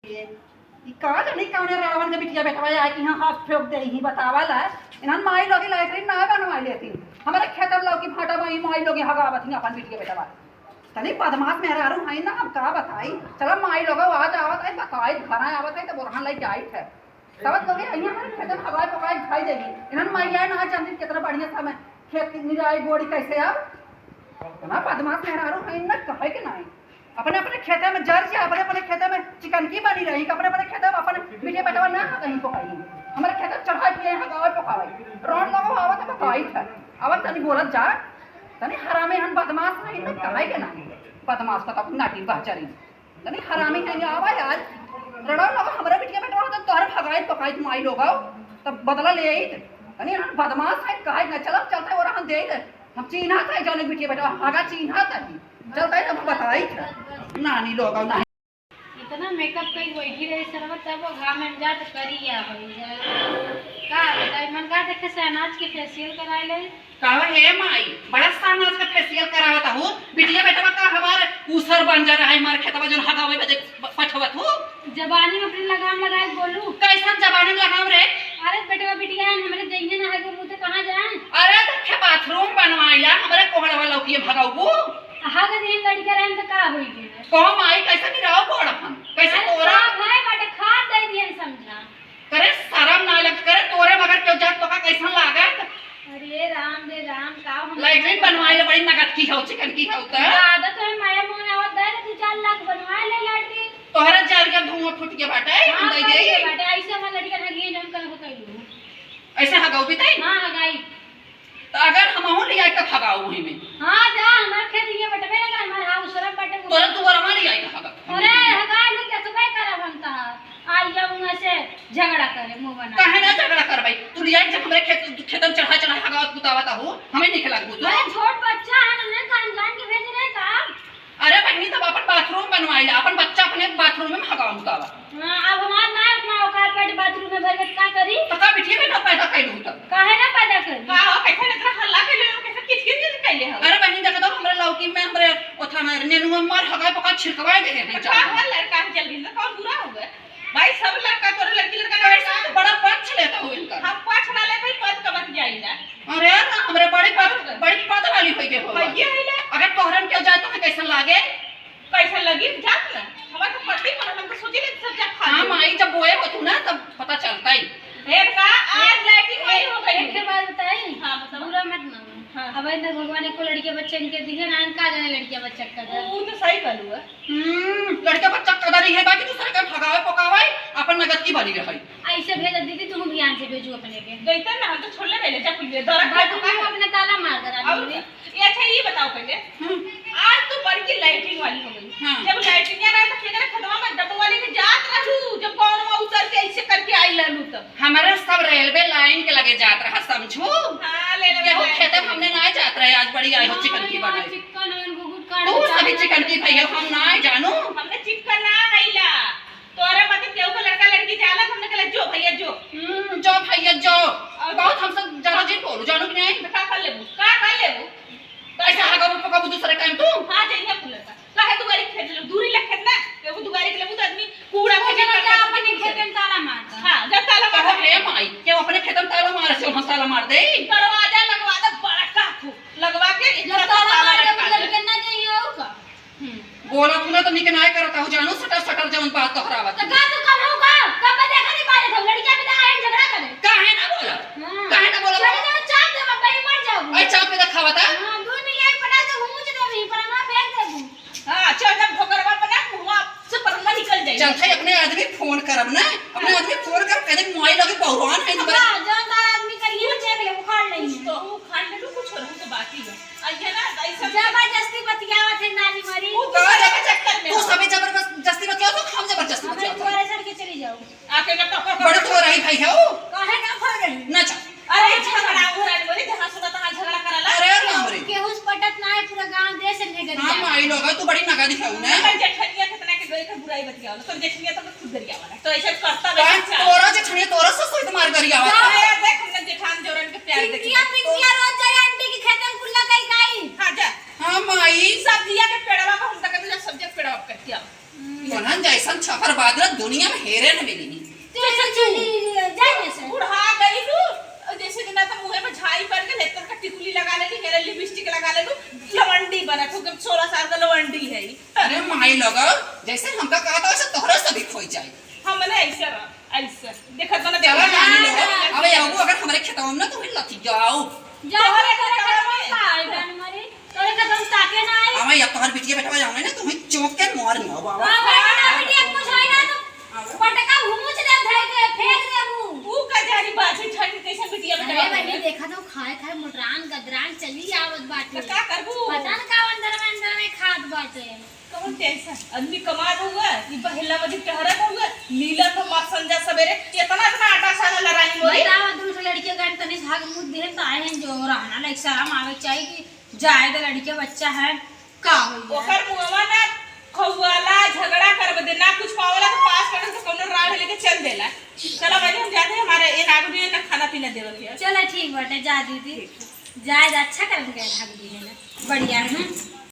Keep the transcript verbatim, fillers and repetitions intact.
ई का जानी कौने रावण के बिटिया बेटवा आए कि यहाँ हाथ फेंक दे ही बतावा ला। इन्हन माई लोग लैट्रिन ना बनवाई लेती। हमारे खेतम लौकी भाटा में ई माई लोग हगावत ही अपन बिटिया बेटवा। तनी बदमाश मेहरारू है ना, अब का बताई। चला माई लोग आज आवत है, बताई, घर आवत है तो बोरहन लेके आई थे। तब लोग यहाँ हमारे खेतम हगाई पकाई खाई देगी। इन्हन माई आए ना जानती कितना बढ़िया समय खेत की निराई गोड़ी कैसे अब। इतना बदमाश मेहरारू है ना, कहे के नहीं। अपने अपने खेते में जर जा, अपने अपने खेते में चिकनकी बनी रही, अपने अपने खेते में अपन बिटिया बेटवा ना कहीं को कहीं। हमारे खेते में चढ़ाई पिए हैं, गावे पकावे। रोड लोगो आवत है, बताई था। आवत तनी बोलत जा। तनी हरामी हम बदमाश है ना, कहे के नहीं। बदमाश का तो नाटी बहचरी। तनी हरामी है, आवा यार। रड़ो लोगो, हमारे बिटिया बेटवा होता, तोहरे भगाई पकाई माई लोगो। तब बदला ले आई। तनी हम बदमाश है, कहे ना, चलो, चलते और हम दे दे। हम चीन्हा था, जाने बिटिया बेटवा, आगा चीन्हा था ही। चलता है, तब बताई था। नानी लोग, ना। इतना मेकअप कई बैठी रही सरवा, तब वो घाम में जा तो करी या हो जा। का बताई, मन का देखे शहनाज के फेशियल कराए ले। कहो, "हे माई, बड़ा शहनाज का फेशियल करावत हो। बिटिया बेटवा का हमार ऊसर बन जा रहा है, हमार खेतवा जोन हगावे बदे प-, पठवत हो।" जबानी में अपनी लगाम लगाए बोलू। कैसन जबानी में लगाम रे? अरे बेटवा बिटिया है, हमरे जइहे ना हगे मुँह ते कहाँ जाए? अरे देखे बाथरूम बनवाइला, हमरे कोहड़वा लौकिए भगाऊ। हग दिन लड़के रहन तो का होई गए? कहो माई, कैसे गिराओ गोड़ अपन? कैसे अरे तोरा? का भाई बाटे, खाद दे दिए समझा। करे शरम ना लग, करे तोरे मगर क्यों जात तो का कैसन लागत? अरे राम रे राम, का हम लैट्रिन बनवाए ले बड़ी नगद की हो, चिकन की हो त। ज्यादा तो है माया मोह आवत दे, दू चार लाख बनवाए ले लैट्रिन। तोहरा जर के धुआं फूट के बाटे, हाँ, हम दे फूट के देई। बाटे, ऐसे हमार लड़का ना लिए जम कल हो कैलू। ऐसे हगाऊ भी तई? हाँ, हगाई। तो अगर हमहू ले आई तो हगाऊ वही में। हाँ, जा, हमार खेत ये बटबे ना कर, हमार हाउ सरम बटे। तोरा दुआरवा ले आई तो हगा। अरे, हगाई नहीं, कैसे भाई करा बनता है? आई या उहाँ से झगड़ा करे, मुँह बना। काहे ना झगड़ा करबै? तू लिया जब हमरे खेत, खेतन चढ़ा चढ़ा हगावत कुतावत हो, हमें नहीं खिला दूँ तू। अरे छोट बच्चा है, हमने कान जान के भेज रहे का? अरे बहिनी, तब अपन बाथरूम बनवाइला, अपन बच्चा अपने बाथरूम में हगावा कुतावा। हाँ, अब हमार ना इतना औकात बाटे बाथरूम में भर के का करी? तो का बिटिया बेटा पैदा कैलू तब? काहे ना पैदा करी? का हो, कैसे इतना हल्ला कैले हो, कैसे किचकिच कैले हो? अरे बहिनी, देखा तो हमरे लौकी में, हमरे ओथा में नेनुआ मार हगाई पका छिड़कवाए दे रहे हैं तो का चारों। हो, लड़का है जल्दी से, कौन बुरा हो गए? भाई, सब लड़का तोरे लड़की लड़का ना कैसे रहता। तो बड़ा पक्ष लेता हो इनका। हम पक्ष ना लेते, पद का बतियाइला। अरे ना, हमरे बड़ी पद, बड़ी पद वाली होई के हो। भैया है ना। अगर तोहरन के जाए तो हमें कैसन लागे? कैसन लगी? जात ना। हमार तो पति मन, हम तो सोचे ले सब जा खा हाँ, ले। माई, जब बोए हो तू ना, तब पता चलता ही। ए का, आज लैट्रिन वाली हो गई। एक बात बताई? हाँ, बताओ। बुरा मत मानो। हाँ। अब इधर भगवान एको लड़के बच्चे इनके दिए ना, इनका जाने लड़के बच्चा का दर। वो तो सही कहलू है। हम्म, लड़के बच्चा कदर ही है, बाकी दूसरे के भगावे पकावे, अपन नगद की बनी रहे। ऐसे भेज दीदी, तुम ध्यान से भेजो अपने के। जैतन ना, हम तो छोड़ले रहे, जा कुल दे, दरक भाई, के तुम अपने ताला मार दे, रानी और मेरी। का? ये अच्छा, ये बताओ पहले, हम्म। आज तू बड़की लैट्रिन वाली हो गई। हाँ। जब लैट्रिन रहे तो केकरे खेतवा में डब्बा वाले के जात रहू, जब कौन में उतर के ऐसे करके आई रहलू तब। हमारे सब रेलवे लाइन के लगे जात रहा, समझू? हाँ, रेलवे केहू लाइन खेते के। में हमने ना जात रहे, आज बड़ी आई हो हाँ, चिकन की यहाँ बनाई। चिकन है, गुगुट काट तू के सभी जात चिकन की रहे। भैया, हम ना जानू। हमने चिकन ना खैला। तोरे मते केहू के लड़का लड़की जाला, तो हमने कहले, "जो भैया, जो।" हम्म, जो भैया, जो। और बहुत हमसे ज्यादा जिन बोलू, जानू कि नहीं? तो का कर लेबू? का कर लेबू? ऐसे हगाबू पकाबू दूसरे टाइम तू? हाँ, जइया फुलता। काहे दुआरी खेत ले? दूरी ले खेत ना। एगो दुआरी के लेबू तो आदमी कूड़ा तू फेंके जना करता जा है, अपने खेते में ताला मारता। हाँ, जा ताला मार। कहो, "हे माई, केहू अपने खेते में ताला मारे से हम ताला मार दे?" दरवाजा लगवा दे बड़ा का खूब। लगवा के इतना जब ताला ताला मार ताला देबू, लटका दे। लड़के ना जाइए और का? हम्म। बोला तू ना तो निक नाय करत हूँ, जानू सटर सटर जौन बात तोहरावत तो हूँ। का तू कम हो का? कब मैं देखा नहीं पाए थे, लड़कियां भी तो आए झगड़ा करे। काहे ना बोला? हाँ। काहे ना बोला? चले जाओ, चाप दे, बाबा, ये मर जाओ। अरे चाप पे तो खावा था। हाँ, दूध में यही पटा दे, घूम दे भी, पर हमारा फेंक दे भी। हाँ, चल जब ठोकरवा पे ना, मुँह से परंदा निकल जाए। चल, खाई अपने आदमी फोन करब ना, अपने हाँ। आदमी फोन कर, कह दे मोबाइल लगे बहुरान है ना। हाँ, जानदार आदमी करिए, चेक ले, उखाड़ लेंगे। कुछ तो उखाड़ ले, कुछ हो रहा तो बात ही है। अइया ना, ऐसा जबरदस्ती बतियावत है नानी मरी। वो तो का सारे जबर-, चक्कर में तू हो। सभी जबरदस्ती बतियावत हो, हम जबरदस्ती हमें बतियावत हो। तुम्हारे छोड़ के चली जाओ। आके जब तक बड़े तो रही भाई है वो। काहे ना खा रही? ना जा। अरे झगड़ा हो रहा है, बोले जहाँ सुना तहाँ झगड़ा करा ला। अरे राम रे। केहू से पटत ना है, पूरा गांव देश में गरिया। हाँ, माई लोग, तू बड़ी नगा दिखाऊ ना। अपन जेठनिया कितना के गई के बुराई बतियावला, तो जेठनिया तो खुद गरिया वाला। तो ऐसे करता बस बैठा। तोरा जेठनिया, तोरा ससुर तुम्हार गरिया वाला। जा यार, देख, हमने जेठान जोरन के प्यार देखी। पिंकिया, पिंकिया रोज जाए आंटी की खेते में कुल्ला कई खाई। हाँ, जा। हाँ, माई। सब्जिया के पेड़वा को हम तक जब सब्जिया के पेड़वा पे करती आओ। हम्म। कौन हम ऐसन छफर बादर दुनिया में हेरे न मिली। तो ऐसे चली, जाए जैसे। बुढ़ा गई लू, जैसे कि ना तो मुँहे पे झाई पड़ गई, लेकर का टिकुली लगा लेली, हेरे लिपस्टिक लगा लेलू, लवंडी बनत हो, एकदम सोलह साल का लवंडी है। अरे माई लोगो, जैसे हमका कहा था वैसे तोहरा से भी खोई जाए। हम मने ऐसे रह, ऐसे। देखत बना, चला देखत नानी लोगो, अबे आऊ अगर हमरे खेतवा में ना तो लथी जाओ। जा तोहरे तोरे खेतवा में। का है जान मारी? तोरे का दम ताके ना आई। अबे अब तोहर बिटिया बेटवा जाओ ना, तुम्हें चौक के मार ना बाबा। हाँ, बेटा, बेटिया कुछ होई ना तो पटका भूंज दे धर के फेंक दे मुंह। ऊ का जानी बाजी ठंड कैसे बिटिया अरे बेटवा बहिनी, में। देखा तो खाए खाए मोटरान गदरान चली आवत बाटे। तो का करबू? पता न का अंदर में अंदर में खात बाटे। कौन टेंशन? आदमी कमात हुआ, ई बहेला मजी टहरत हुआ, नीला तो मत संजा सवेरे, इतना इतना आटा सानल रानी मोरी। बतावा, दूसरे लड़के का तनी झाग मुंह देन त आए हैं जो रहना लाइक शर्म आवे चाहिए कि जाए दे लड़के बच्चा है, का होई है? ओकर मुंहवा ना खौवाला झगड़ा करब दे, ना कुछ पावला तो पास पड़ल तो कौनो राह लेके चल देला। चला भाई हम जाते हैं, हमारे ए नागुनी ना खाना पीना देवे के। चला ठीक बाटे, जा दीदी, जाए दे, अच्छा करन गए भाग दी है ना, बढ़िया है।